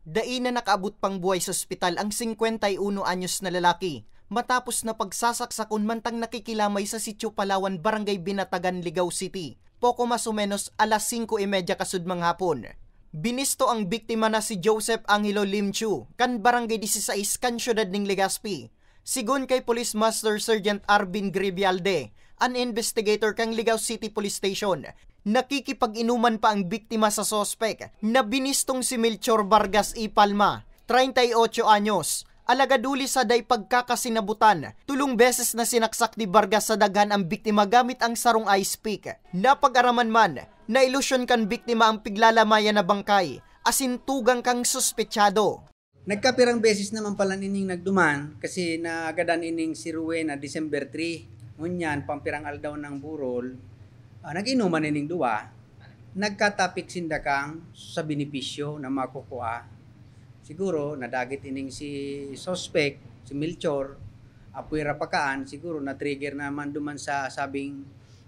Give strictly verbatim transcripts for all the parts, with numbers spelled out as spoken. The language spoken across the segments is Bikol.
Dai na nakaabot pang buhay sa ospital ang singkwenta y uno anyos na lalaki, matapos na pagsasaksakon mantang nakikilamay sa Sitio Palawan, Barangay Binatagan, Ligao City, poko mas o menos alas singko y medya kasudmang hapon. Binisto ang biktima na si Joseph Angelo Lim Chu, kan Barangay Disisais, kan siyudad ning Legazpi. Sigon kay Police Master Sergeant Arvin Gribialde, an investigator kan Ligao City Police Station, nakikipag-inuman pa ang biktima sa suspek na binistong si Melchor Vargas y Palma, treinta y ocho anyos. Alagad huli sa dai pagkakasinabutan, tolong beses na sinaksak ni Vargas sa daghan ang biktima gamit ang sarong ice pick. Napag-araman man na ilusyon kan biktima ang piglalamayan na bangkay asin tugang kan suspetsado. Nagkapirang beses naman pala nining nagduman kasi naagadan ining si Rowena December three. Ngunyan, pampirang aldaw nang burol, ah, nag-inuman nining duwa. Nagkatapik sinda kang sa benepisyo na makukua. Siguro, nadagit ining si suspect, si Melchor, apwera pa kaan, siguro na-trigger naman duman sa sabing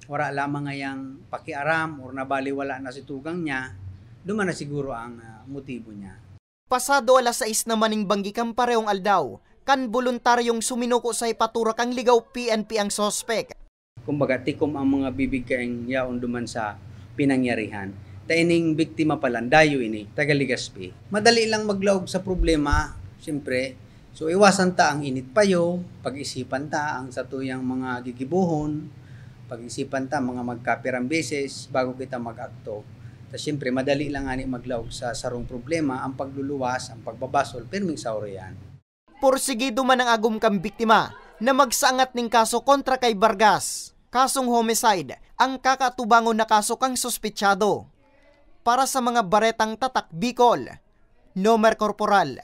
wala lamang ngayang pakiaram or nabaliwala na si tugang niya, duman na siguro ang, ah, motibo niya. Pasado alas sais naman ning banggi kan parehong aldaw, kan boluntaryong suminuko sa hepatura kan Ligao P N P ang suspek. Kumbaga, tikom ang mga bibig kaing yaon duman sa pinangyarihan. Ta ining biktima pala, dayo ini, taga Legazpi. Madali lang maglaog sa problema, siyempre. So, iwasan ta ang init payo, pag-isipan ta ang satuyang mga gigibohon, pag-isipan ta mga magkapirang beses bago kita mag-akto. Ta siyempre, madali lang ani maglaog sa sarong problema, ang pagluluwas, ang pagbabasol, pirming saurian. Porsigido man ang agom kan biktima na magsaangat ning kaso kontra kay Vargas. Kasong homicide ang kakatubangon na kaso kan suspetsado. Para sa mga baretang Tatak Bicol, Nomer Corporal.